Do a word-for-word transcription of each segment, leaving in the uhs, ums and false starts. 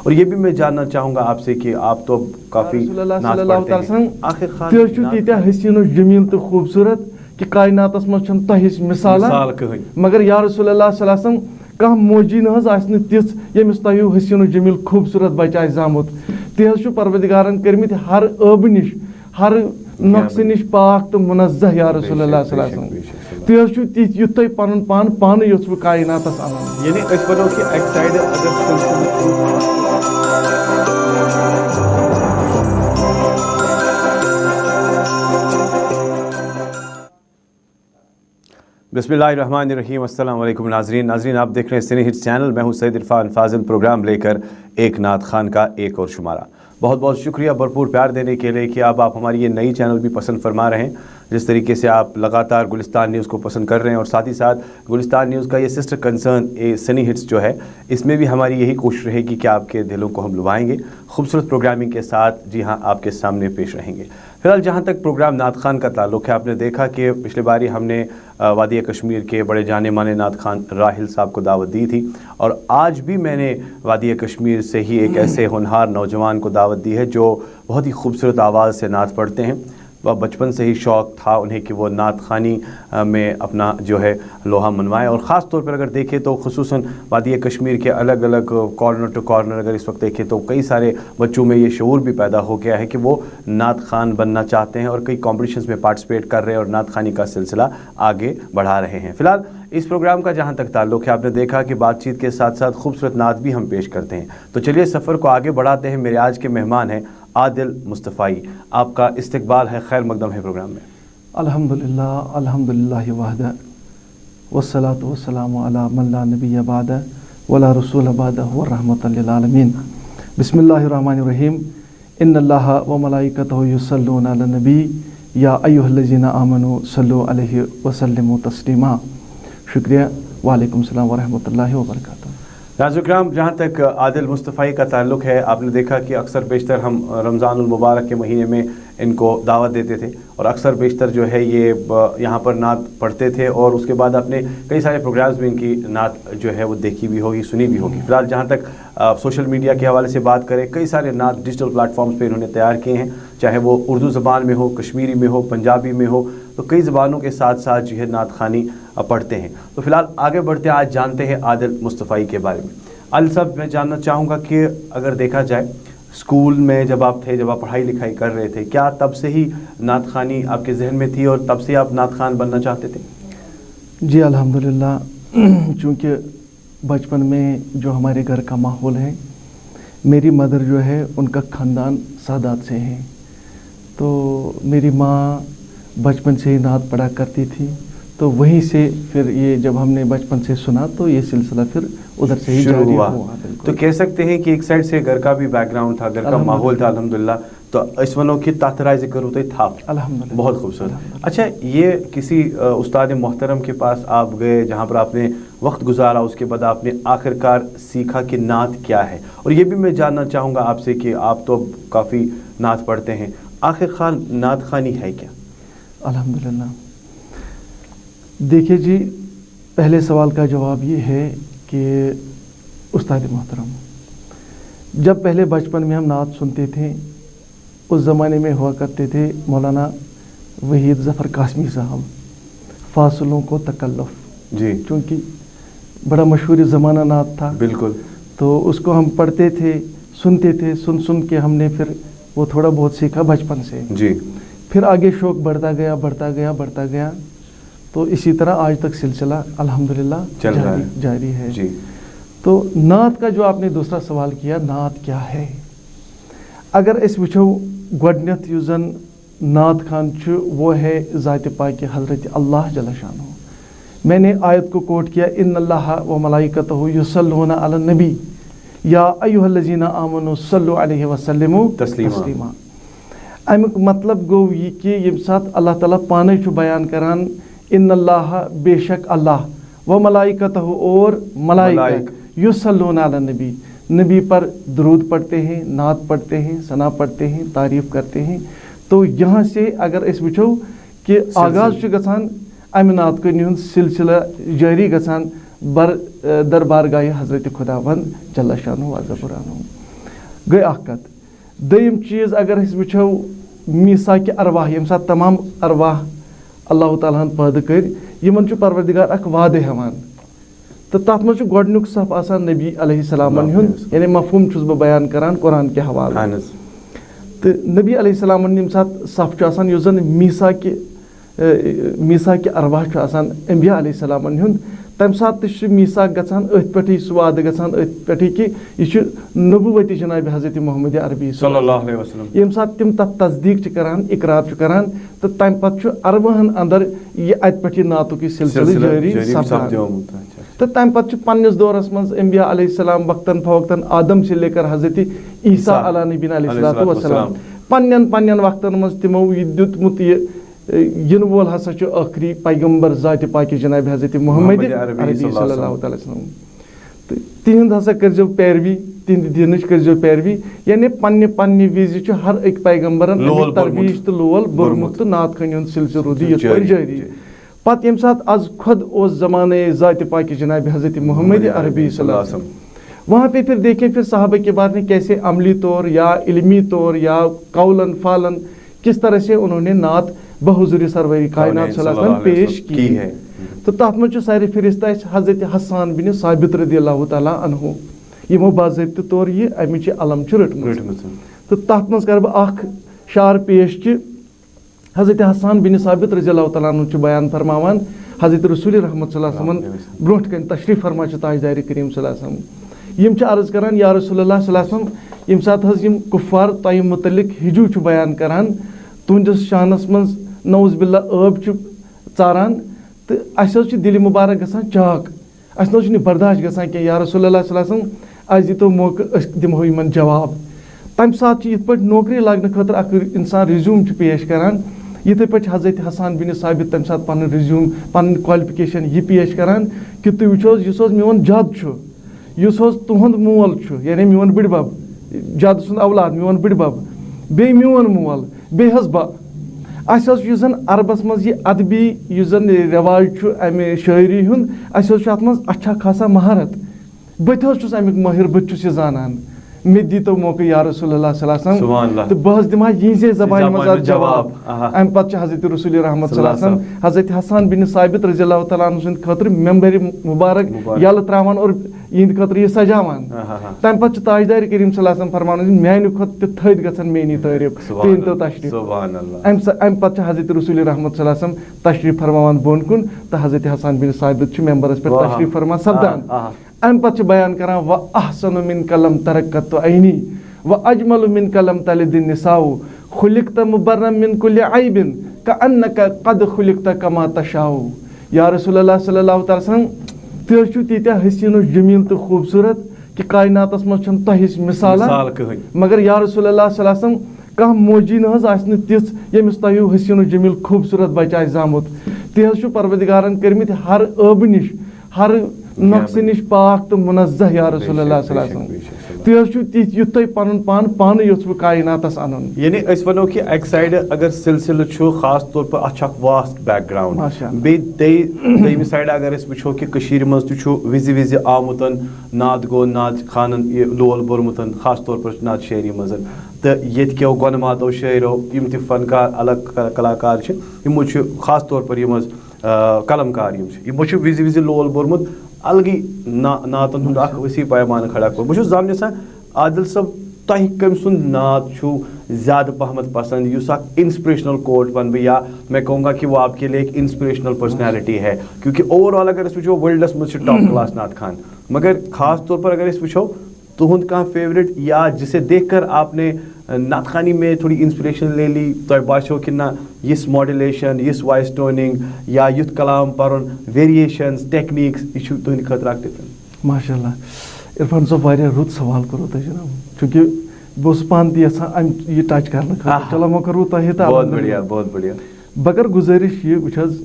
اور یہ بھی میں جاننا چاہوں گا آپ سے کہ آپ تو اب کافی رسول اللہ نعت صلی اللہ پڑھتے علیہ ہیں۔ وسلم، آخر خان، تُہۍ حظ چھِو نعت تیٖتیٛاہ حسین و جمیل تہٕ خوٗبصوٗرت کہِ کائناتس منٛز چھَنہٕ تۄہہِ ہِش مثالہ۔ مثال کٕہٕنۍ۔ مگر یا رسول اللہ صلی اللہ علیہ وسلم، کانٛہہ موجی نہٕ حظ آسہِ نہٕ تِژھ، ییٚمِس تۄہہِ ہیوٗ حسین و جمیل خوٗبصوٗرت بچہِ آسہِ زامُت۔ تہِ حظ چھُ پروردگارن کٔرمٕتۍ ہر ٲبہٕ نِش، ہر نۄقصہٕ نِش پاک تہٕ منزہ یا رسول اللہ صلی اللہ علیہ وسلم۔ تُہۍ حظ چھِو تِتھۍ، یُتھ تۄہہِ پنُن پان پانہٕ یوٚژھوٕ کائناتس انُن۔ یعنی أسۍ وَنو کہِ اَکہِ سایڈٕ اگر سِلسِلہٕ بسم اللہ الرحمن الرحیم۔ السلام علیکم ناظرین۔ ناظرین، آپ دیکھ رہے ہیں سنی ہٹس چینل۔ میں ہوں سید عرفان فاضل، پروگرام لے کر ایک نعت خوان کا ایک اور شمارہ۔ بہت بہت شکریہ بھرپور پیار دینے کے لیے کہ اب آپ ہماری یہ نئی چینل بھی پسند فرما رہے ہیں۔ جس طریقے سے آپ لگاتار گلستان نیوز کو پسند کر رہے ہیں اور ساتھ ہی ساتھ گلستان نیوز کا یہ sister concern a sunny hits جو ہے، اس میں بھی ہماری یہی کوشش رہے گی کہ آپ کے دلوں کو ہم لبھائیں گے خوبصورت پروگرامنگ کے ساتھ۔ جی ہاں، آپ کے سامنے پیش رہیں گے۔ فی الحال جہاں تک پروگرام نعت خوان کا تعلق ہے، آپ نے دیکھا کہ پچھلے باری ہم نے آ، وادی کشمیر کے بڑے جانے مانے نعت خوان راحل صاحب کو دعوت دی تھی، اور آج بھی میں نے وادی کشمیر سے ہی ایک ایسے ہونہار نوجوان کو دعوت دی ہے جو بہت ہی خوبصورت آواز سے نعت پڑھتے ہیں۔ وہ بچپن سے ہی شوق تھا انہیں کہ وہ نعت خوانی، آ، میں اپنا جو ہے لوہا منوائیں، اور خاص طور پر اگر دیکھیں تو خصوصاً وادی کشمیر کے الگ الگ کارنر ٹو کارنر اگر اس وقت دیکھیں تو کئی سارے بچوں میں یہ شعور بھی پیدا ہو گیا ہے کہ وہ نعت خوان بننا چاہتے ہیں اور کئی کمپٹیشنز میں پارٹیسپیٹ کر رہے ہیں اور نعت خوانی کا سلسلہ آگے بڑھا رہے ہیں۔ فی الحال اس پروگرام کا جہاں تک تعلق ہے، آپ نے دیکھا کہ بات چیت کے ساتھ ساتھ خوبصورت نعت بھی ہم پیش کرتے ہیں۔ تو چلیے سفر کو آگے بڑھاتے ہیں۔ میرے آج کے مہمان ہیں عادل مصطفی۔ آپ کا استقبال ہے، خیر مقدم ہے پروگرام میں۔ الحمدللہ، الحمدللہ وحدہ، والصلاة والسلام علی من لا نبی بعدہ ولا رسول بعدہ ورحمۃ للعالمین۔ بسم اللہ الرحمن الرحیم۔ ان اللہ و ملائکتہ یصلون علی النبی، یا ایھا الذین آمنوا صلوا علیہ وسلموا تسلیما۔ شکریہ۔ وعلیکم السلام ورحمۃ اللہ وبرکاتہ۔ ناظرین کرام، جہاں تک عادل مصطفی کا تعلق ہے، آپ نے دیکھا کہ اکثر بیشتر ہم رمضان المبارک کے مہینے میں ان کو دعوت دیتے تھے، اور اکثر بیشتر جو ہے یہ ب-، یہاں پر نعت پڑھتے تھے، اور اس کے بعد آپ نے کئی سارے پروگرامز میں ان کی نعت جو ہے وہ دیکھی بھی ہوگی، سنی بھی ہوگی۔ فی الحال جہاں تک آ، سوشل میڈیا کے حوالے سے بات کریں، کئی سارے نعت ڈیجیٹل پلیٹ فارمز پہ انہوں نے تیار کیے ہیں، چاہے وہ اردو زبان میں ہو، کشمیری میں ہو، پنجابی میں ہو، تو کئی زبانوں کے ساتھ ساتھ جو ہے نعت خوانی آ، پڑھتے ہیں۔ تو فی الحال آگے بڑھتے ہیں، آج جانتے ہیں عادل مصطفی کے بارے میں۔ عادل صاحب، میں جاننا چاہوں گا کہ اگر دیکھا جائے، اسکول میں جب آپ تھے، جب آپ پڑھائی لکھائی کر رہے تھے، کیا تب سے ہی نعت خوانی آپ کے ذہن میں تھی اور تب سے آپ نعت خوان بننا چاہتے تھے؟ جی الحمدللہ، چونکہ بچپن میں جو ہمارے گھر کا ماحول ہے، میری مدر جو ہے، ان کا خاندان سادات سے ہے، تو میری ماں بچپن سے ہی نعت پڑھا کرتی تھی، تو وہیں سے پھر یہ جب ہم نے بچپن سے سنا تو یہ سلسلہ پھر ادھر سے ہی شروع جاری ہوا۔ ہوا۔ بالکل۔ تو کہہ سکتے ہیں کہ ایک سائڈ سے گھر کا بھی بیک گراؤنڈ تھا، گھر کا الحمدللہ۔ ماحول تھا، الحمدللہ۔ تو اس ونو کہ تتھ رازِ کٔرٕو تۄہہِ تھپھ۔ الحمدللہ۔ بہت خوبصورت۔ الحمدللہ۔ اچھا، یہ کسی آ، استاد محترم کے پاس آپ گئے، جہاں پر آپ نے وقت گزارا، اس کے بعد آپ نے آخر کار سیکھا کہ نعت کیا ہے؟ اور یہ بھی میں جاننا چاہوں گا آپ سے کہ آپ تو کافی نعت پڑھتے ہیں، آخر کار نعت خوانی ہے کیا؟ الحمدللہ۔ دیکھیے جی، پہلے سوال کا جواب یہ ہے کہ استاد محترم، جب پہلے بچپن میں ہم نعت سنتے تھے، اس زمانے میں ہوا کرتے تھے مولانا وحید ظفر قاسمی صاحب، فاصلوں کو تکلف، جی۔ چونکہ بڑا مشہور زمانہ نعت تھا، بالکل۔ تو اس کو ہم پڑھتے تھے، سنتے تھے، سن سن کے ہم نے پھر وہ تھوڑا بہت سیکھا بچپن سے۔ جی۔ پھر آگے شوق بڑھتا گیا، بڑھتا گیا، بڑھتا گیا، تو اسی طرح آج تک سلسلہ الحمدللہ چل رہا جاری، ہے۔ جاری ہے۔ جی۔ تو نعت کا جو آپ نے دوسرا سوال کیا، نعت کیا ہے؟ اگر أسۍ وٕچھو، گۄڈٕنیتھ یُس زن نعت خوان چھُ، وہ ہے ذات پاک حضرت اللہ جل شانہ۔ میں نے آیت کو کوٹ کیا، ان اللہ و ملائکتہ یصلون علی النبی، یا ایھا الذین آمنوا صلوا علیہ وسلموا تسلیما۔ تسلیما۔ امیُک مطلب گوٚو یہِ کہِ ییٚمہِ ساتہٕ اللہ تعالیٰ پانے چھُ بیان کران، ان اللہ، بے شک اللہ، و ملائکتہ، اور ملائکہ، ملائک۔ یصلون علی النبی، نبی پر درود پڑھتے ہیں، نعت پڑھتے ہیں، ثنا پڑھتے ہیں، تعریف کرتے ہیں۔ تو یہاں سے اگر أسۍ وٕچھو کہ سلسلہٕ۔ آغاز چھُ گژھان امہِ نعت کٲنی ہُنٛد سلسلہٕ جٲری گژھان بر-، دربارگاہ حضرت خداوند جل شانہ و عز برہانہ۔ گٔے اَکھ کَتھ۔ دوٚیِم چیٖز اگر أسۍ وٕچھو، میٖثاقِ ارواح، ییٚمہِ ساتہٕ تمام ارواح اللہ تعالیٰ ہَن پٲدٕ کٔرۍ، یِمَن چھُ پروردگار اَکھ وعدٕ ہٮ۪وان۔ تہٕ تَتھ منٛز چھُ گۄڈٕنیُک صف آسان نبی علیہ السلامَن ہُنٛد، یعنی مفہوٗم چھُس بہٕ بیان کران قرآن کہِ حوالہٕ۔ اہن حظ۔ تہٕ نبی علیہ السلامَن ییٚمہِ ساتہٕ صف چھُ آسان، یُس زَن میٖثاقِ، اے، میٖثاقِ ارواح چھُ آسان انبیاء علیہ السلامَن ہُنٛد، تَمہِ ساتہٕ تہِ چھُ میٖثاق گژھان أتھۍ پٮ۪ٹھٕے، سُہ وعدٕ گژھان أتھۍ پٮ۪ٹھٕے کہِ یہِ چھُ نبوتِ جناب حضرت محمد عربی صلی اللہ علیہ وسلم۔ ییٚمہِ ساتہٕ تِم تَتھ تصدیٖق چھِ کران، اقرار چھِ کران، تہٕ تَمہِ پَتہٕ چھُ ارواہَن اندر یہِ اَتہِ پٮ۪ٹھ یہِ نعتُک یہِ سلسلہٕ سلسلہٕ جٲری جٲری سپدان۔ سپدیومُت، اچھا۔ تہٕ تَمہِ پَتہٕ چھُ پننِس دورس منٛز انبیاء علیہ السلام وقتاً فوقتاً، آدم سے لے کر حضرت عیسیٰ عیسیٰ علیٰ نبینا علیہ الصلوۃ علیہ الصلوۃ والسلام، والسلام۔ پننٮ۪ن پننٮ۪ن وقتن منٛز تِمو یہِ دیُتمُت، یہِ، اے، یِنہٕ وول ہسا چھُ ٲخری پیغمبر ذاتِ پاکِ جناب حضرت محمد محمد عربی عربی صلی اللہ صلی علیہ اللہ وسلم۔ تعالیٰ علیہ وسلم۔ تہٕ تِہنٛد ہسا کٔرزیو پیروی، تِہنٛدِ دینٕچ کٔرزیو پیروی، یعنی پننہِ پننہِ وِزِ چھُ ہر أکۍ پیغمبرن لول اَمِچ بوٚرمُت۔ ترویج تہٕ لول بوٚرمُت۔ بوٚرمُت تہٕ نعت خوٲنی ہُنٛد سلسلہٕ روٗدُے یِتھ پٲٹھۍ جٲری۔ جٲری۔ پتہٕ ییٚمہِ ساتہٕ از خۄد اوس زمانَے ذاتِ پاکِ جناب حضرت محمد عربی صلی اللہ علیہ وسلم، وہاں پہ پھر دیکھیں، پھر صحابہ کے بارے میں کیسے عملی طور یا علمی طور یا قولاً فعلاً کس طرح سے انہوں نے نعت بحضور سرور کائنات صلی اللہ علیہ وسلم پیش کی۔ تو تَتھ منٛز چھُ سارِ فہرست اَسہِ حضرت حسان بن ثابت رضی اللہ تعالیٰ عنہ، یِمو باضٲبطہٕ طور یہِ اَمِچ یہِ علم چھُ رٔٹمٕژ۔ رٔٹمٕژ۔ تہٕ تَتھ منٛز کَرٕ بہٕ اَکھ شعر پیش کہِ حضرت حسان بن ثابت رضی اللہ تعالیٰ عنہ چھُ بیان فرماوان، حضرت رسول رحمت صلی اللہ علیہ وسلمن برونٛٹھ کَنہِ تشریٖف فرما چھِ تاجدارِ کریم صلی اللہ علیہ وسلم۔ یِم چھِ عرض کران، یا رسول اللہ صلی اللہ علیہ وسلم، ییٚمہِ ساتہٕ حظ یِم کفار تۄہہِ متعلق ہجوٗ چھُ بیان کران، تُہنٛدِس شانس منٛز نعوذ باللہ ٲب چھُ ژاران، تہٕ اَسہِ حظ چھُ دِلہِ مُبارک گژھان چاک۔ اَسہِ نہ حظ چھُنہٕ یہِ برداشت گژھان کینٛہہ، یا رسول اللہ صلی اللہ علیہ وسلم، اَسہِ دِتو موقعہٕ، أسۍ دِمہو یِمن جواب۔ تَمہِ ساتہٕ چھُ یِتھ پٲٹھۍ نوکری لگنہٕ خٲطرٕ اکھ انسان ریزیوم چھُ پیش کران، یِتھے پٲٹھۍ چھُ حضرت حسان بن ثابت تَمہِ ساتہٕ پنُن ریزیوم، پنٕنۍ qualification یہِ پیش کران کہِ تُہۍ وٕچھِو حظ، یُس حظ میون جد چھُ، یُس حظ تُہُنٛد مول چھُ، یعنی میون بٕڈِبب، جد سُنٛد اولاد، میون بٕڈِبب، بیٚیہِ میون مول، بیٚیہِ حظ بہٕ۔ اَسہِ حظ چھُ، یُس زَن عربَس منٛز یہِ ادبی، یُس زَن یہِ رٮ۪واج چھُ اَمہِ شٲعری ہُنٛد، اَسہِ حظ چھُ اَتھ منٛز اچھا خاصا مہارت۔ بہٕ تہِ حظ چھُس اَمیُک مٲہِر، بہٕ تہِ چھُس یہِ زانان۔ مےٚ تہِ دیٖتو موقعہٕ، یا رسول اللہ صلی اللہ علیہ وسلم۔ سبحان اللہ۔ تہٕ بہٕ حظ دِمہٕ ہا یِہنٛزے زبانہِ زبانہِ منٛز منٛز آز جواب۔ جواب۔ آہا۔ اَمہِ پَتہٕ چھُ حضرت رسول رحمت صلی اللہ علیہ وسلم، صلی اللہ علیہ وسلم۔ حضرت حسان بن ثابت رضی اللہ تعالیٰ عنہ سٕنٛدِ خٲطرٕ ممبرِ مُبارک مُبارک۔ یَلہٕ ترٛاوان اور یِہنٛدِ خٲطرٕ یہِ سجاوان۔ آہا۔ تَمہِ پَتہٕ چھُ تاجدارِ کریم صلی اللہ علیہ وسلم فرماوان زِ میانہِ کھۄتہٕ تہِ تھٔدۍ گژھن میٲنی تعریٖف۔ سبحان تُہۍ أنۍتو اللہ۔ تشریٖف۔ سبحان اللہ۔ اَمہِ سا-، اَمہِ پَتہٕ چھُ حضرت رسول رحمت صلی اللہ علیہ وسلم تشریٖف فرماوان بۄن کُن تہٕ حضرت حسان بن ثابت چھُ ممبرس پٮ۪ٹھ واہ۔ تشریٖف فرما سپدان۔ آہا۔ اَمہِ پَتہٕ چھُ بیان کران، "وَأَحْسَنُ مِنْكَ لَمْ تَرَ قَطُّ عَيْنِي وَأَجْمَلُ مِنْكَ لَمْ تَلِدِ النِّسَاءُ خُلِقْتَ مُبَرَّأً مِنْ كُلِّ عَيْبٍ كَأَنَّكَ قَدْ خُلِقْتَ كَمَا تَشَاءُ." یا رسول اللہ صلی اللہ تعالیٰ علیہ وسلم، تُہۍ حظ چھِو تیٖتیٛاہ حسیٖن و جمیٖل تہٕ خوٗبصوٗرت کہِ کائناتَس منٛز چھَنہٕ تۄہہِ ہِش مثالہ۔ مثال کٕہٕنۍ۔ مگر یا رسول اللہ صلی اللہ علیہ وسلم، کانٛہہ موجی نہ حظ آسہِ نہٕ تِژھ، ییٚمِس تۄہہِ ہیوٗ حسیٖن و جمیٖل خوٗبصوٗرت بَچہٕ آسہِ زامُت۔ تُہۍ حظ چھِو پروردگارن کٔرمٕتۍ ہر عٲبہٕ نِش، ہر نۄقصہٕ نِش پاک تہٕ منزہ، یا رسول اللہ صلی اللہ علیہ وسلم۔ تُہۍ حظ چھِو تِتھۍ، یُتھ تۄہہِ پنُن پان پانہٕ یوٚژھوٕ کائناتس انُن۔ یعنی أسۍ ونو کہِ اکہِ سایڈٕ اگر سلسلہٕ چھُ، خاص طور پر اتھ چھُ اکھ vast background۔ ماشاء اللہ۔ بیٚیہِ دے-، دوٚیمہِ سایڈٕ اگر أسۍ وٕچھو کہِ کٔشیٖرِ منٛز تہِ چھُ وِزِ وِزِ آمُتن نعت گو، نعت خوانن یہِ لول بوٚرمُتن، خاص طور پر نعت شٲعری منٛز۔ تہٕ ییٚتہِ کیو گۄنہٕ ماتو شٲعرو، یِم تہِ فنکار، الگ ک-، کلاکار چھِ، یِمو چھِ خاص طور پر یِم حظ، آ، قلم کار یِم چھِ، یِمو چھُ وِزِ وِزِ لول بوٚرمُت، الگٕے نا-، نعتن ہُنٛد اکھ وسیع پیمانہٕ کھڑا کوٚرمُت۔ بہٕ چھُس زانُن یژھان، عادل صٲب، تۄہہِ کٔمۍ سُنٛد نعت چھُو زیادٕ پہمتھ پسنٛد، یُس اکھ inspirational quote ونہٕ بہٕ، یا میں کہوں گا کہ وہ آپ کے لیے ایک inspirational personality ہے، کیونکہ overall اگر أسۍ وٕچھو، worldس منٛز چھِ top class نعت خوان، مگر خاص طور پر اگر أسۍ وٕچھو، تُہُنٛد کانٛہہ favourite یا جسے دیکھ کر آپ نے نعت خوانی میں تھوڑی inspiration لے لی، تۄہہِ باسیو کہِ نہ، یِژھ modulation، یِژھ voice toning یا یُتھ کلام پرُن، variations، techniques، یہِ چھُ تُہنٛدِ خٲطرٕ اکھ different؟ ماشاء اللہ۔ عرفان صٲب، واریاہ رُت سوال کوٚروٕ تۄہہِ جناب، چوٗنٛکہِ بہٕ اوسُس پانہٕ تہِ یژھان اَمہِ، یہِ touch کرنہٕ خٲطرٕ۔ آہا۔ چلو، وۄنۍ کوٚروٕ تۄہہِ تہٕ بہت الحمدللہ۔ بڑھیا، بہت بڑھیا۔ بہٕ کرٕ گُزٲرِش یہِ، وٕچھ حظ،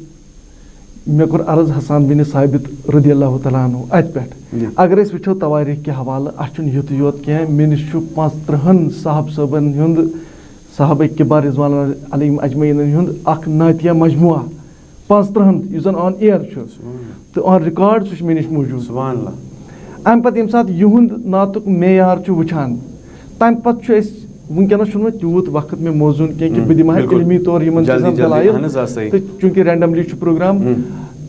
مےٚ کوٚر عرض حسان بن ثابت رضی اللہ تعالیٰ عنہ اَتہِ پٮ۪ٹھ۔ جی۔ اگر أسۍ وٕچھو تواریٖخ کہِ حوالہٕ، اَتھ چھُنہٕ یُتُے یوت کینٛہہ، مےٚ نِش چھُ پانٛژھ ترٕٛہن صحابہٕ صٲبن ہُنٛد، صحابہ کبار رضوان اللہ علیہم اجمعینن ہُنٛد اکھ نعتیہ مجموعہ، پانٛژھ ترٕٛہن، یُس زن on air چھُ سبحان اللہ۔ تہٕ on record، سُہ چھُ مےٚ نِش موٗجوٗد۔ سبحان اللہ۔ اَمہِ پتہٕ ییٚمہِ ساتہٕ یِہُنٛد نعتُک معیار چھُ وٕچھان، تَمہِ پَتہٕ چھُ اَسہِ وٕنکیٚنَس چھُنہٕ وۄنۍ تیوٗت وقت مےٚ موزوٗن کینٛہہ کہِ بہٕ دِمہٕ ہا علمی طور یِمَن چیٖزَن دلایل۔ اہن حظ، آ، صحیح۔ تہٕ چوٗنٛکہِ randomly چھُ پروگرام،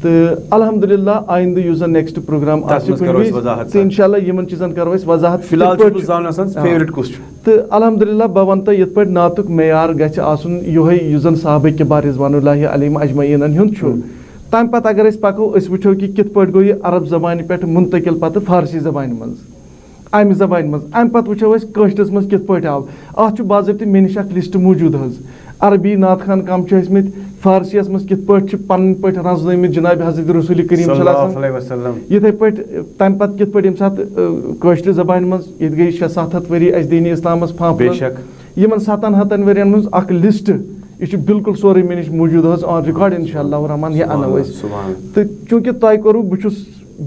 تہٕ الحمدللہ آیندٕ یُس زَن next پروگرام آسہِ کُنہِ وِزِ، تہٕ انشاءاللہ یِمَن چیٖزَن کَرو أسۍ وضاحت فی الحال چھُس بہٕ زانُن یَژھان favourite کُس چھُ۔ تہٕ الحمدللہ بہٕ وَنہٕ تۄہہِ یِتھ پٲٹھۍ نعتُک معیار گژھِ آسُن یِہوٚے یُس زَن صحابہ کبار رضوان اللہ علیہم اجمعینَن ہُنٛد چھُ۔ تَمہِ پَتہٕ اگر أسۍ پَکو، أسۍ وٕچھو کہِ کِتھ پٲٹھۍ گوٚو یہِ عرب زبانہِ پٮ۪ٹھ منتقل پَتہٕ فارسی زبانہِ منٛز، اَمہِ زبانہِ منٛز۔ اَمہِ پَتہٕ وٕچھو أسۍ کٲشرِس منٛز کِتھ پٲٹھۍ آو۔ اَتھ چھُ باضٲبطہٕ مےٚ نِش اَکھ list موٗجوٗد حظ۔ عربی نعت خان کَم چھِ ٲسۍ مٕتۍ، فارسیَس منٛز کِتھ پٲٹھۍ چھِ پَنٕنۍ پٲٹھۍ رَزنٲومٕتۍ جناب حضرت رسول کریم صلی اللہ علیہ وسلم۔ یِتھَے پٲٹھۍ تَمہِ پَتہٕ کِتھ پٲٹھۍ ییٚمہِ ساتہٕ کٲشرِ زبانہِ منٛز ییٚتہِ گٔے شےٚ ستھ ہَتھ ؤری اَسہِ دیٖنی اسلامَس پھانٛپھرَس، یِمَن ستَن ہَتَن ؤرِیَن ہٕنٛز اَکھ list، یہِ چھُ بالکل سورُے مےٚ نِش موٗجوٗد حظ on record، انشاءاللہ الرحمن یہِ اَنو أسۍ۔ تہٕ چوٗنٛکہِ تۄہہِ کوٚروٕ، بہٕ چھُس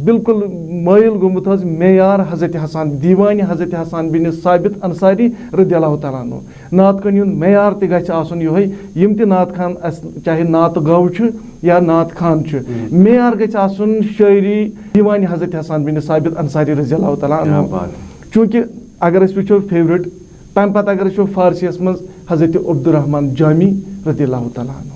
بالکل مٲیِل گوٚمُت حظ معیار حضرت حسان، دیوانِ حضرت حسان بن ثابت انصاری رضی اللہ تعالیٰ عنہ۔ نعت کٲنی ہُنٛد معیار تہِ گژھِ آسُن یِہوٚے، یِم تہِ نعت خان اَسہِ چاہے نعت گو چھُ یا نعت خان چھُ، معیار گژھِ آسُن شٲعری دیوانِ حضرت حسان بن ثابت انصاری رضی اللہ تعالیٰ عنہ۔ چوٗنٛکہِ اگر أسۍ وٕچھو favourite، تَمہِ پَتہٕ اگر أسۍ وٕچھو فارسیَس منٛز حضرت عبدالرحمن جامی رضی اللہ تعالیٰ عنہ۔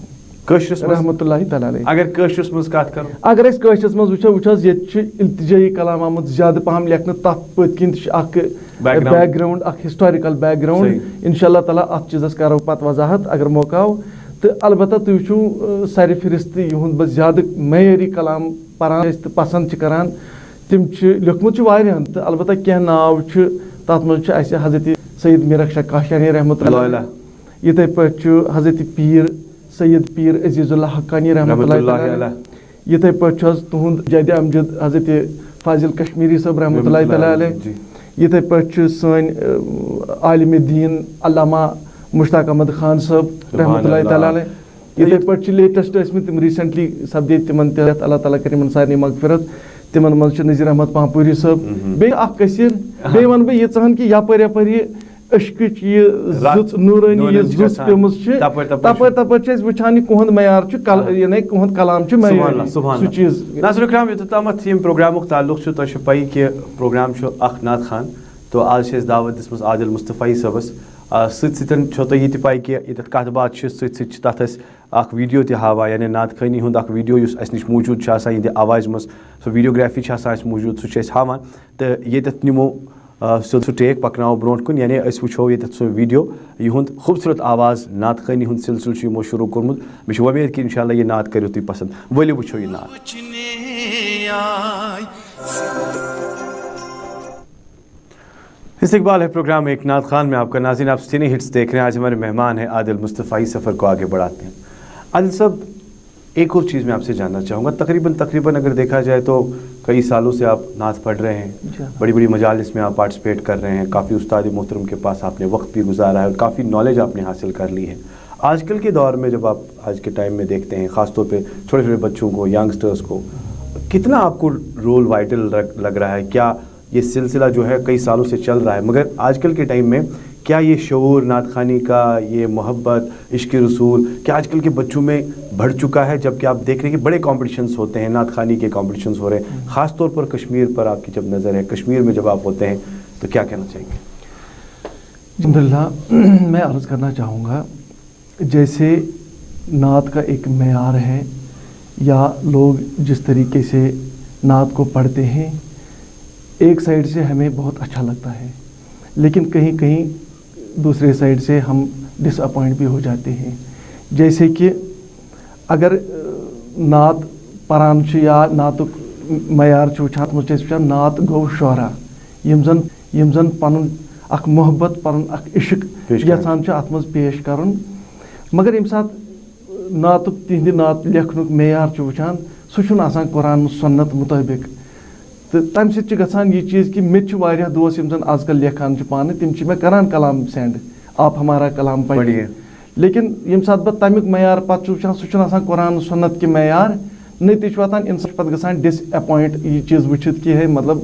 کٲشرِس منٛز؟ رحمتہ اللہ تعالیٰ علیہ۔ اگر کٲشرِس منٛز کَتھ کَرو؟ اگر أسۍ کٲشرِس منٛز وٕچھو، وٕچھ حظ، ییٚتہِ چھُ التجٲیی کلام آمُت زیادٕ پہم لیکھنہٕ، تَتھ پٔتۍ کِنۍ تہِ چھُ اکھ background۔ Background، اکھ historical background۔ صحیح۔ انشاءاللہ تعالیٰ اَتھ چیٖزَس کَرو پَتہٕ وضاحت اگر موقع آو۔ تہٕ البتہ تُہۍ وٕچھِو، اَ، سرِ فہرست یِہُنٛد بہٕ زیادٕ معیٲری کلام پَران ٲسۍ تہٕ پَسنٛد چھِ کَران، تِم چھِ لیوٚکھمُت چھُ واریاہَن، تہٕ البتہ کینٛہہ ناو چھُ، تَتھ منٛز چھُ اَسہِ حضرت سید میٖر اخشا کاشانی رحمتہ اللہ علیہ۔ یِتھَے پٲٹھۍ چھُ حضرت پیٖر سید پیٖر عزیز اللہ حقانی رحمتہ اللہ تعالیٰ علیہ۔ یِتھَے پٲٹھۍ چھُ حظ تُہُنٛد جدِ امجد حضرت فاضل کشمیری صٲب رحمتہ اللہ تعالیٰ علیہ۔ یِتھَے پٲٹھۍ چھُ سٲنۍ، اَ، عالمِ دیٖن علامہ مشتاق احمد خان صٲب رحمتہ اللہ تعالیٰ علیہ۔ یِتھَے پٲٹھۍ چھِ latest ٲسۍمٕتۍ تِم recently سپدے، تِمَن تہِ ہدایت، اللہ تعالیٰ کَرِ یِمَن سارنٕے مغفرت، تِمَن منٛز چھُ نذیر احمد پانپوری صٲب۔ بیٚیہِ اَکھ کثیٖر، بیٚیہِ وَنہٕ بہٕ ییٖژاہَن کہِ یَپٲرۍ یَپٲرۍ یہِ عشقٕچ یہِ زٕژ، نوٗرٲنی یہِ زٕژ پیٚمٕژ چھِ، تَپٲرۍ تَپٲرۍ چھِ أسۍ وٕچھان یہِ کُہُنٛد معیار چھُ کل-، یعنی کُہُنٛد کلام چھُ معیٲری۔ سُہ چیٖز۔ ناظرین کرام، یوٚتَتھ تامَتھ ییٚمہِ پروگرامُک تعلق چھُ، تۄہہِ چھِ پَیی کہِ پروگرام چھُ اَکھ نعت خان، تو آز چھِ اَسہِ دعوت دِژمٕژ عادل مصطفیٰ صٲبَس۔ آ، سۭتۍ سۭتۍ چھو تۄہہِ یہِ تہِ پَے کہِ ییٚتٮ۪تھ کَتھ باتھ چھِ، سۭتۍ سۭتۍ چھِ تَتھ اَسہِ اَکھ video تہِ ہاوان، یعنی نعت خوٲنی ہُنٛد اَکھ video یُس اَسہِ نِش موٗجوٗد چھُ آسان یِہِنٛدِ آوازِ منٛز، سُہ videography چھِ آسان اَسہِ موٗجوٗد، سُہ چھُ اَسہِ ہاوان۔ تہٕ ییٚتٮ۪تھ نِمو، آ، سیوٚد سُہ take پَکناوو برونٛٹھ کُن، یعنی أسۍ وٕچھو ییٚتٮ۪تھ سُہ video، یِہُنٛد خوٗبصوٗرت آواز، نعت خوٲنی ہُنٛد سِلسِلہٕ چھُ یِمو شروٗع کوٚرمُت۔ مےٚ چھِ وۄمید کہِ انشاءاللہ یہِ نعت کٔرِو تُہۍ پَسنٛد۔ ؤلِو وٕچھو یہِ نعت۔ استقبال ہے پروگرام ایک نعت خان میں آپ کا۔ ناظرین، آپ سنی ہٹس دیکھ رہے ہیں۔ آج ہمارے مہمان ہیں عادل مصطفیٰ۔ سفر کو آگے بڑھاتے ہیں۔ عادل صاحب، ایک اور چیز میں آپ سے جاننا چاہوں گا، تقریباً، تقریباً اگر دیکھا جائے تو کئی سالوں سے آپ نعت پڑھ رہے ہیں، جی ہاں۔ بڑی بڑی مجالس میں آپ participate کر رہے ہیں، کافی استاد محترم کے پاس آپ نے وقت بھی گزارا ہے اور کافی knowledge آپ نے حاصل کر لی ہے۔ آج کل کے دور میں جب آپ آج کے ٹائم میں دیکھتے ہیں، خاص طور پہ چھوٹے چھوٹے بچوں کو، youngsters کو، کتنا آپ کو role vital لگ، لگ رہا ہے؟ کیا یہ سلسلہ جو ہے کئی سالوں سے چل رہا ہے، مگر آج کل کے ٹائم میں کیا یہ شعور، نعت خوانی کا یہ محبت، عشق رسول، کیا آج کل کے بچوں میں بڑھ چکا ہے؟ جبکہ آپ دیکھ رہے ہیں کہ بڑے competitions ہوتے ہیں، نعت خوانی کے competitions ہو رہے ہیں، خاص طور پر کشمیر پر آپ کی جب نظر ہے، کشمیر میں جب آپ ہوتے ہیں تو کیا کہنا چاہیں گے؟ الحمدللہ، میں عرض کرنا چاہوں گا، جیسے نعت کا ایک معیار ہے یا لوگ جس طریقے سے نعت کو پڑھتے ہیں، ایک سائیڈ سے ہمیں بہت اچھا لگتا ہے، لیکن کہیں کہیں دوسرے سائیڈ سے ہم ڈس اپوائنٹ بھی ہو جاتے ہیں۔ جیسے کہ اگر، اہ، نعت پران چھُ یا نعتُک معیار چھُ وٕچھان، اَتھ منٛز چھِ أسۍ وٕچھان نعت گوٚو شعرا، یِم زَن، یِم زَن پَنُن اَکھ محبت، پَنُن اَکھ عشق یَژھان چھِ اَتھ منٛز پیش کَرُن۔ مگر ییٚمہِ ساتہٕ نعتُک، تِہِنٛدِ نعت لیکھنُک معیار چھُ وٕچھان، سُہ چھُنہٕ آسان قرآن سُنت مُطٲبِق۔ تہٕ تَمہِ سۭتۍ چھِ گژھان یہِ چیٖز کہِ مےٚ تہِ چھِ واریاہ دوس یِم زَن آز کَل لیکھان چھِ پانہٕ، تِم چھِ مےٚ کَران کلام send، آپ ہمارا کلام پڑھیے۔ لیکن ییٚمہِ ساتہٕ بہٕ تَمیُک معیار پَتہٕ چھُس وٕچھان، سُہ چھُنہٕ آسان قرآن سُنت کہِ معیار۔ نٔتیٖجہٕ چھُ واتان اِنسان چھُ پَتہٕ گژھان disappoint یہِ چیٖز وٕچھِتھ کہِ ہے، مطلب،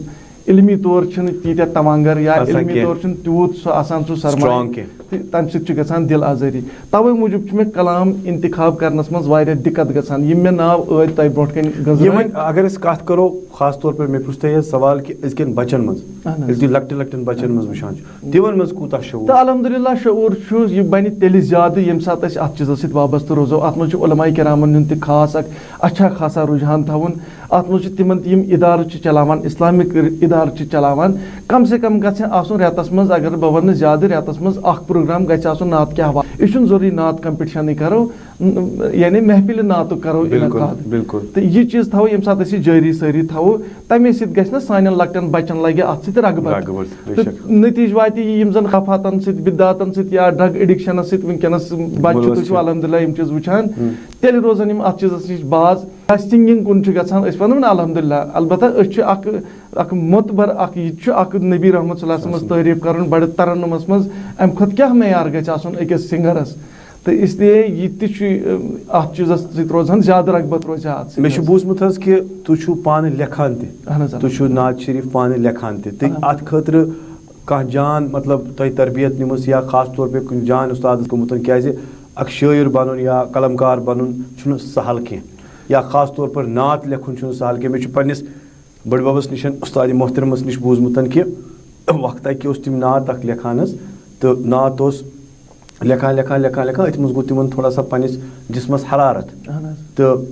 علمی طور چھِنہٕ تیٖتیٛاہ تَوانٛگر یا آسان علمی کینٛہہ۔ طور چھُنہٕ تیوٗت سُہ آسان سُہ سرمایہِ۔ Strong کینٛہہ۔ تہٕ تَمہِ سۭتۍ چھُ گژھان دِل آزٲری۔ تَوَے موٗجوٗب چھُ مےٚ کلام اِنتِخاب کَرنَس منٛز واریاہ دِقت گژھان، یِم مےٚ ناو ٲدۍ تۄہہِ برونٛٹھ کَنہِ گٔنٛزرٲے۔ یِمن اگر أسۍ کَتھ کَرو، خاص طور پر مےٚ پرٛژھ تۄہہِ یہِ سوال کہِ أزکٮ۪ن بَچَن منٛز، اہن حظ۔ ییٚلہِ تُہۍ لۄکٹٮ۪ن لۄکٹٮ۪ن بَچَن منٛز وٕچھان چھِو، تِمَن منٛز کوٗتاہ شعوٗر تہٕ چھُ؟ الحمدللہ شعوٗر چھُ، یہِ بَنہِ تیٚلہِ زیادٕ ییٚمہِ ساتہٕ أسۍ اَتھ چیٖزَس سۭتۍ وابستہٕ روزو۔ اَتھ منٛز چھُ علماء کرامَن ہُنٛد تہِ خاص اَکھ اچھا خاصا رُجحان تھاوُن۔ اَتھ منٛز چھِ تِمَن تہِ یِم اِدارٕ چھِ چَلاوان، اِسلامِک اِدارٕ چھِ چَلاوان، کم سے کم گژھِ آسُن رٮ۪تَس منٛز، اگر بہٕ وَنہٕ زیادٕ، رٮ۪تَس منٛز اَکھ پروگرام گژھِ آسُن نعت کیٛاہ وا-، یہِ چھُنہٕ ضروٗری نعت کمپِٹِشَنٕے کَرو، یعنی محفلہِ نعتُک کَرو بِلکُل، اِنعقاد۔ بِلکُل۔ تہٕ یہِ چیٖز تھاوو، ییٚمہِ ساتہٕ أسۍ یہِ جٲری سٲری تھاوو، تَمے سۭتۍ گژھِ نہ سانٮ۪ن لۄکٹٮ۪ن بَچَن لَگہِ اَتھ سۭتۍ رغبت۔ رغبت، بے تہٕ شک۔ نٔتیٖجہٕ واتہِ یہِ، یِم زَن خرافاتَن سۭتۍ، بِدعاتَن سۭتۍ یا ڈرگ ایڈکشنَس سۭتۍ وٕنکیٚنَس بَچہِ چھِ، مُلوَس تُہۍ چھِو چھِ۔ الحمدللہ یِم چیٖز وٕچھان، ہُم۔ تیٚلہِ روزَن یِم اَتھ چیٖزَس نِش باز۔ یا سِنگِنٛگ کُن چھُ گژھان، أسۍ وَنو نہ الحمدللہ، البتہ أسۍ چھِ اَکھ اَکھ معتبر اَکھ، یہِ تہِ چھُ اَکھ نبی رحمت صلی اللہ علیہ وسلمَس تعریٖف کَرُن بَڑٕ ترنُمَس منٛز، اَمہِ کھۄتہٕ کیٛاہ معیار گژھِ آسُن أکِس سِنگَرَس؟ تہٕ اس لیے یہِ تہِ چھُ، اَم، اَتھ چیٖزَس سۭتۍ روزان زیادٕ رغبت روزِ ہا اَتھ سۭتۍ مےٚ چھُ حظ۔ بوٗزمُت حظ کہِ تُہۍ چھِو پانہٕ لیکھان تہِ۔ اہن حظ، اہن تُہۍ حظ۔ چھِو نعت شریٖف پانہٕ لیکھان تہِ۔ تہٕ الحمدللہ۔ اَتھ خٲطرٕ کانٛہہ جان، مطلب، تۄہہِ تربیت نِمٕژ یا خاص طور پے کُنہِ جان اُستادَس گوٚمُت؟ کیٛازِ اَکھ شٲعر بَنُن یا قلمکار بَنُن چھُنہٕ سہل کینٛہہ، یا خاص طور پر نعت لیکھُن چھُنہٕ سہل کینٛہہ۔ مےٚ چھُ پنٛنِس بٔڈِ بَبَس نِش، اُستادِ محترمَس نِش بوٗزمُت کہِ وقتہ کہِ اوس تِم نعت اَکھ لیکھان حظ، تہٕ نعت اوس لیکھان، لیکھان، لیکھان، لیکھان، أتھۍ منٛز گوٚو تِمن تھوڑا سا پننِس جسمس حرارت۔ اہن حظ۔ تہٕ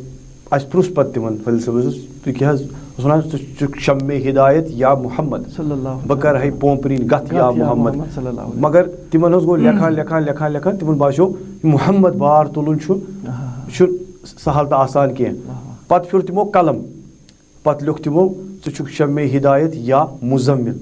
اَسہِ پرُژھ پتہٕ تِمن، فٲضل صٲبس، "تُہۍ کیٛاہ حظ؟" اوس ونان، "ژٕ چھُکھ شمع ہدایت یا محمد؟" صلی اللہ علیہ بہٕ کرٕ ہے پونپرِنۍ گتھ گتھ یا یا محمد۔ محمد صلی اللہ علیہ۔ مگر تِمن حظ گوٚو لیکھان، لیکھان، لیکھان، لیکھان، تِمن باسیو، محمد بار تُلُن چھُ، آہا۔ یہِ چھُ سہل تہٕ آسان کینٛہہ۔ آہا۔ پتہٕ پھیوٚر تِمو قلم، پتہٕ لیوٚکھ تِمو، "ژٕ چھُکھ شمع ہدایت یا مزمل،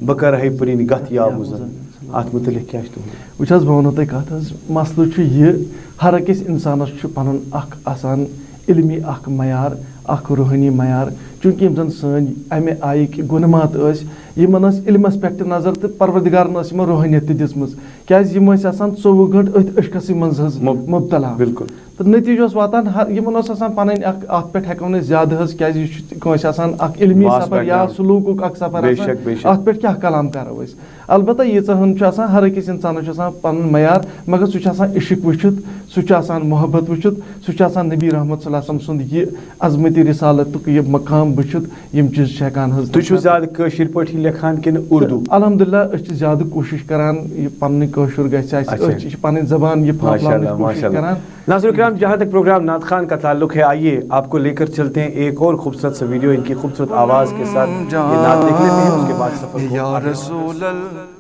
بہٕ کرٕ ہے پرِنۍ گتھ یا یا مزمل۔" مزمل۔ اتھ متعلق کیٛاہ چھُ تُہُنٛد؟ وٕچھ حظ، بہٕ وَنو تۄہہِ کَتھ حظ، مسلہٕ چھُ یہِ، ہر أکِس اِنسانَس چھُ پَنُن اَکھ آسان علمی اَکھ معیار، اَکھ روحٲنی معیار۔ چوٗنٛکہِ یِم زَن سٲنۍ اَمہِ آیِکۍ گۄنمات ٲسۍ، یِمَن ٲس علمَس پٮ۪ٹھ تہِ نظر تہٕ پروردگارَن ٲس یِمَن روحٲنیت تہِ دِژمٕژ، کیٛازِ یِم ٲسۍ آسان ژوٚوُہ گٲنٛٹہٕ أتھۍ عشقَسٕے منٛز حظ مُب-، مُبتلا۔ بِلکُل۔ تہٕ نٔتیٖجہٕ اوس واتان ہر، یِمَن اوس آسان پَنٕنۍ اَکھ، اَتھ پٮ۪ٹھ ہٮ۪کو نہٕ أسۍ زیادٕ حظ، کیٛازِ یہِ چھُ کٲنٛسہِ آسان اَکھ علمی Vast سفر یا background۔ سلوٗکُک اَکھ سفر بے آسان، شک، بے شک۔ اَتھ پٮ۪ٹھ کیٛاہ کلام کَرو أسۍ؟ البتہ ییٖژاہ ہن چھُ آسان، ہر أکِس اِنسانَس چھُ آسان پَنُن معیار، مگر سُہ چھُ آسان عشق وٕچھِتھ، سُہ چھُ آسان محبت وٕچھِتھ، سُہ چھُ آسان نبی رحمت صلی اللہ علیہ وسلم سُنٛد یہِ عظمتی رسالتُک یہِ مقام وٕچھِتھ، یِم چیٖز چھِ ہٮ۪کان حظ۔ تُہۍ چھِو زیادٕ کٲشِر پٲٹھی لیکھان کِنہٕ اردو؟ الحمدللہ، أسۍ چھِ زیادٕ کوٗشِش کران یہِ پننُے کٲشُر گژھِ اَسہِ، اچھا۔ أسۍ چھِ پنٕنۍ زبان یہِ ماشاء اللہ، پھۄپلاونٕچ کوٗشِش ماشاء اللہ۔ کران۔ ناظرین کرام، جہاں تک پروگرام نعت خوان کا تعلق ہے، آئیے آپ کو لے کر چلتے ہیں ایک اور خوبصورت سا ویڈیو، ان کی خوبصورت آواز کے ساتھ یہ نعت دیکھ لیتے ہیں، اس کے بعد سفر کو آگے۔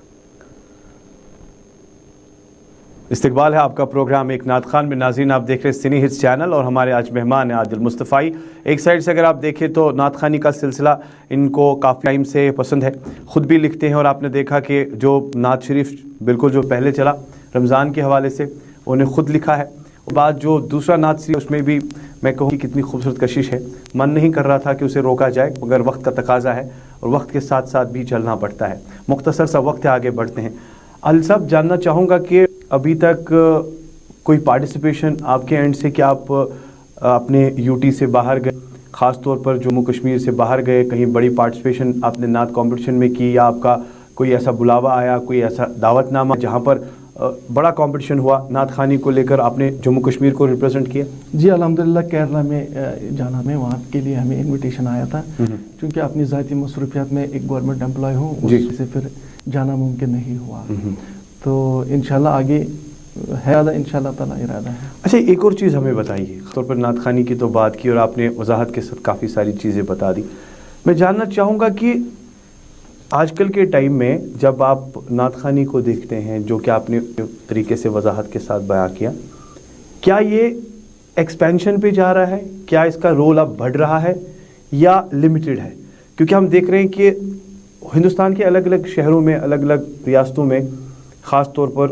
استقبال ہے آپ کا پروگرام ایک نعت خوان میں۔ ناظرین، آپ دیکھ رہے ہیں سنی ہٹس چینل اور ہمارے آج مہمان ہیں عادل مصطفی۔ ایک سائیڈ سے اگر آپ دیکھیں تو نعت خوانی کا سلسلہ ان کو کافی ٹائم سے پسند ہے، خود بھی لکھتے ہیں، اور آپ نے دیکھا کہ جو نعت شریف بالکل جو پہلے چلا رمضان کے حوالے سے، انہیں خود لکھا ہے۔ اور بعد جو دوسرا نعت شریف، اس میں بھی میں کہوں کہ کتنی خوبصورت کشش ہے، من نہیں کر رہا تھا کہ اسے روکا جائے، مگر وقت کا تقاضا ہے اور وقت کے ساتھ ساتھ بھی چلنا پڑتا ہے۔ مختصر سا وقت ہے، آگے بڑھتے ہیں۔ عادل صاحب، جاننا چاہوں گا کہ ابھی تک، آ، کوئی پارٹیسپیشن آپ کے اینڈ سے، کہ آپ، آ، اپنے یو ٹی سے باہر گئے، خاص طور پر جموں کشمیر سے باہر گئے، کہیں بڑی پارٹیسپیشن آپ نے نعت کمپٹیشن میں کی، یا آپ کا کوئی ایسا بلاوا آیا، کوئی ایسا دعوت نامہ جہاں پر، آ، بڑا کمپٹیشن ہوا نعت خوانی کو لے کر، آپ نے جموں کشمیر کو ریپرزینٹ کیا؟ جی الحمدللہ، کیرلا میں، آ، جانا میں وہاں کے لیے ہمیں انویٹیشن آیا تھا۔ ہوں۔ چونکہ اپنی ذاتی مصروفیات میں ایک گورنمنٹ امپلائی ہوں، اس جی۔ وجہ سے پھر جانا ممکن نہیں ہوا۔ ہوں۔ تو انشاءاللہ آگے ہے، انشاءاللہ تعالیٰ ارادہ ہے۔ اچھا، ایک اور چیز ہمیں بتائیے، خاص طور پر نعت خوانی کی تو بات کی اور آپ نے وضاحت کے ساتھ کافی ساری چیزیں بتا دی۔ میں جاننا چاہوں گا کہ آج کل کے ٹائم میں جب آپ نعت خوانی کو دیکھتے ہیں، جو کہ آپ نے طریقے سے وضاحت کے ساتھ بیان کیا، کیا یہ ایکسپینشن پہ جا رہا ہے؟ کیا اس کا رول اب بڑھ رہا ہے یا لمیٹڈ ہے؟ کیونکہ ہم دیکھ رہے ہیں کہ ہندوستان کے الگ الگ شہروں میں، الگ الگ ریاستوں میں خاص طور پر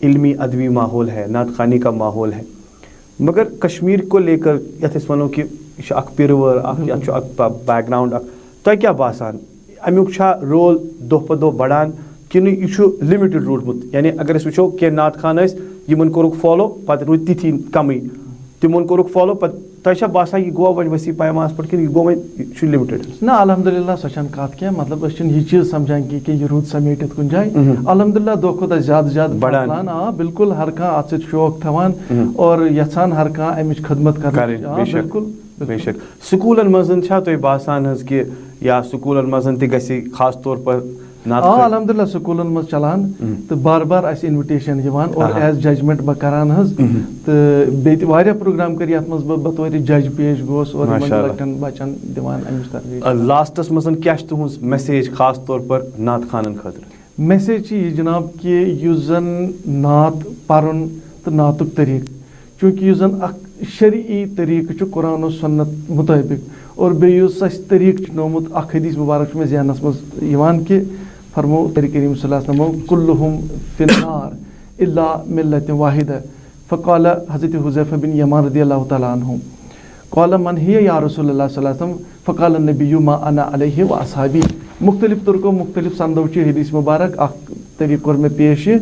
علمی ادبی ماحول ہے، نعت خوانی کا ماحول ہے، مگر کشمیر کو لے کر یتھ أسۍ ونو کہ یہِ چھُ اکھ پِرٕ وٲر اکھ، یتھ چھُ اکھ با-، بیک گراؤنڈ اکھ۔ تۄہہِ کیٛاہ باسان، امیُک چھا رول دۄہ پتہٕ دۄہ بڑان کِنہٕ یہِ چھُ لِمِٹڈ روٗدمُت؟ یعنی اگر أسۍ وٕچھو، کینٛہہ نعت خوان ٲسۍ، یِمن کوٚرُکھ فالو، پتہٕ روٗدۍ تِتھی کمٕے، تِمن کوٚرُکھ فالو، پتہٕ تۄہہِ چھا باسان یہِ گوٚو وۄنۍ وسیع پیمانس پٮ۪ٹھ کِنہٕ یہِ گوٚو وۄنۍ، یہِ چھُ لِمٹڈ؟ نہ، الحمدُللہ، سۄ چھَنہٕ کَتھ کینٛہہ۔ مطلب، أسۍ چھِنہٕ یہِ چیٖز سَمجھان کینٛہہ کہِ یہِ روٗد سَمیٹِتھ کُنہِ جایہِ۔ مہم۔ الحمدُللہ، دۄہ کھۄتہٕ دۄہ زیادٕ زیادٕ بڑان۔ پھٔہلان۔ آ، بِلکُل، ہر کانٛہہ اَتھ سۭتۍ شوق تھاوان مہم۔ اور یَژھان ہر کانٛہہ اَمِچ خدمت کَرنٕچ۔ کَرٕنۍ، آ، بے شک۔ بِلکُل، بے بِلکُل۔ شک۔ سکوٗلن منٛز چھا تۄہہِ باسان حظ کہِ، یا سکوٗلن منٛز تہِ گژھِ خاص طور پر نعت آ، خٲنی؟ الحمدُللہ، سکوٗلن منٛز چلان مہم۔ تہٕ بار بار اَسہِ invitation یِوان اور آہا۔ as judgement بہٕ کران حظ۔ مہم۔ تہٕ بیٚیہِ تہِ واریاہ program کٔرۍ یَتھ منٛز بہٕ بطورِ judge پیش گوس اور یِمن ماشاء اللہ۔ لۄکٹٮ۪ن بچن دِوان اَمِچ تربیت۔ آ، lastس منٛز کیٛاہ چھِ تُہٕنٛز message خاص طور پر نعت خانن خٲطرٕ؟ Message چھِ یہِ جناب کہِ یُس زن نعت پرُن تہٕ نعتُک طریٖقہٕ، چوٗنٛکہِ یُس زن اکھ شرعی طریٖقہٕ چھُ قرآن و سنت مُطٲبِق، اور بیٚیہِ یُس اَسہِ طریٖقہٕ چھُ نومُت، اکھ حدیث مُبارک چھُ مےٚ ذہنس منٛز یِوان کہِ فرمو نبی کریم صلی اللہ علیہ وسلم، "کلہم فی النار الا ملت واحدہ"۔ فقال حضرت حذیفہ بن یمان رضی اللہ تعالیٰ عنہ، قال من هي یا رسول اللہ صلی اللہ علیہ وسلم؟ فقال النبی ما انا علیہ و اصحابی۔ مختلف طرقو، مختلف سندو چھِ حدیث مبارک، اکھ طریقہٕ کوٚر مےٚ پیش یہِ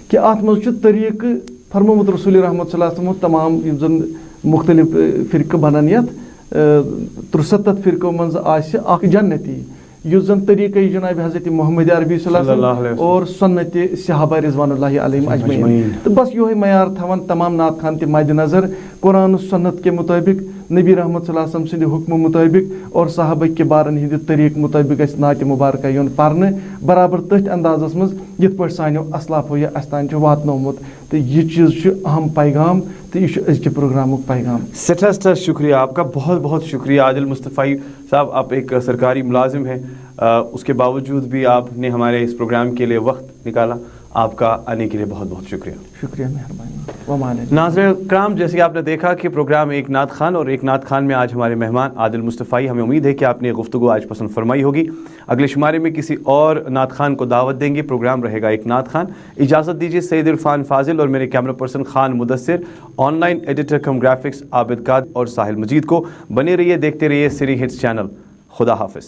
کہِ اتھ منٛز چھُ طریقہٕ فرمومُت رسول رحمت صلی اللہ علیہ وسلم، تمام یِم زن مختلف، اے، فرقہٕ بنان یتھ، اے، ترُستتھ فرقو منٛز آسہِ اکھ جنتی، یُس زن طریقہ جناب حضرت محمد عربی صلی اللہ علیہ صلی اللہ علیہ وسلم وسلم۔ اور سنت صحابہ رضوان اللہ علیہم اجمعین۔ اجمعین۔ تہٕ بس یِہوٚے معیار تھاوان تمام نعت خان تہِ مد نظر، قرآن و سنت کے مطابق، نبی رحمت صلی اللہ علیہ وسلم سٕنٛدِ حکمہٕ مطٲبق اور صحابہ کبارن ہٕنٛدِ طریٖقہٕ مطٲبق گژھِ نعتِ مبارکہ یُن پرنہٕ، برابر تٔتھۍ اندازس منٛز یِتھ پٲٹھۍ سانیو اسلافو یہِ اسہِ تام چھُ واتنومُت۔ تہٕ یہِ چیٖز چھُ اہم پیغام تہٕ یہِ چھُ أزکہِ پروگرامُک پیغام۔ سٹھا سٹھا شکریہ آپ کا، بہت بہت شکریہ عادل مصطفی صاحب، آپ ایک سرکاری ملازم ہیں، آ، اس کے باوجود بھی آپ نے ہمارے اس پروگرام کے لیے وقت نکالا، آپ کا آنے کے لیے بہت بہت شکریہ۔ شکریہ، مہربانی، وما علینا۔ ناظرین کرام، جیسے کہ آپ نے دیکھا کہ پروگرام ایک نعت خان، اور ایک نعت خان میں آج ہمارے مہمان عادل مصطفی، ہمیں امید ہے کہ آپ نے گفتگو آج پسند فرمائی ہوگی۔ اگلے شمارے میں کسی اور نعت خان کو دعوت دیں گے، پروگرام رہے گا ایک نعت خان۔ اجازت دیجیے سید عرفان فاضل اور میرے camera person Khan Mudassir, online editor cum graphics Abid Qadir اور ساحل مجید کو۔ بنے رہیے، دیکھتے رہیے سری ہٹس چینل۔ خدا حافظ۔